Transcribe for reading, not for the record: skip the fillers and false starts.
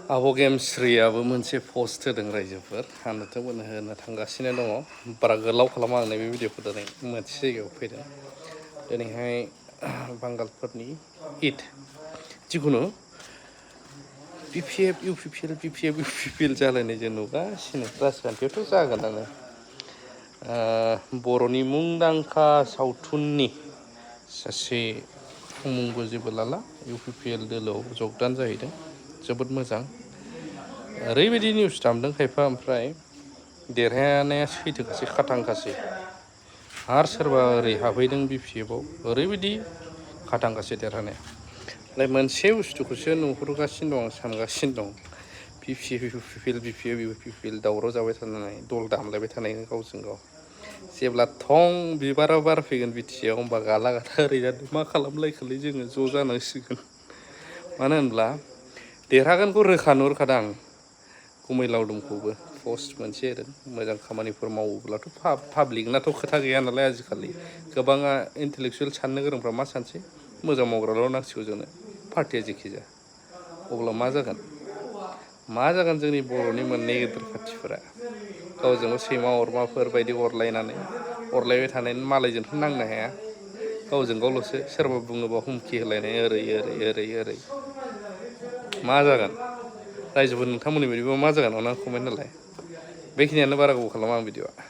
आब' गेमस्रियाबो मोनसे पस्ट होदों रायजोफोर आंनोथ' होनो थांगासिनो दङ बारा गोलाव खालामा आं नैबे भिडिअखौ दिनै मोनसे जायगायाव फैदों दिनैहाय बांगालफोरनि ईद जिखुनु BPF UPPL BPF UPPL जालायनाय जों नुगासिनो राजखान्थियावथ' जागोनानो बर'नि मुंदांखा सावथुननि सासे मुंबो जेबो लाला UPPL दोलोआव जगदान जाहैदों जोबोद मोजां ओरैबायदि निउस दामदों खायफा ओमफ्राय देरहानाया सैथोखासै खाथांखासै आरो सोरबा ओरै हाबहैदों BPFआव ओरैबायदि खाथांखासै देरहानाया ओमफ्राय मोनसे बुस्थुखौसो नुहुरगासिनो दं सानगासिनो दं BPF UPPL दावराव जाबाय थानानै दल दामलायबाय थानाय गावजों गाव जेब्ला थं बिबारा बारफैगोन BTAयाव होमबा गाला गाथा ओरैजाय मा खालामलायखोलै जोङो ज' जानांसिगोन मानो होनब्ला देरहागोनखौ रोखा नुहुरखादां गुमै लावदुमखौबो पस्ट मोनसे होदों मोजां खामानिफोर मावोब्लाथ' पाब्लिकनाथ' खोथा गैया नालाय आजिखालि गोबाङा इन्टेलेक्सुवेल साननो गोरोंफ्रा मा सानसै मोजां मावग्राल' नांसिगौ जोंनो पार्टिया जेखि जाया अब्ला मा जागोन जोंनि बर'नि मोननै गेदेर पार्टिफोरा गावजों गाव सैमा अरमाफोर बायदि अरलायबाय थानायनि मालायजोंथ' नांनो हाया गावजों गावल'सो सोरबा बुङोबा हुमखि होलायनाय ओरै मा जागोन रायजोफोर नोंथांमोननि बायदिबा मा जागोन अन्नानै कमेन्ट होलाय बेखिनियानो बारा गोबाव खालामा आं भिडिअ'आ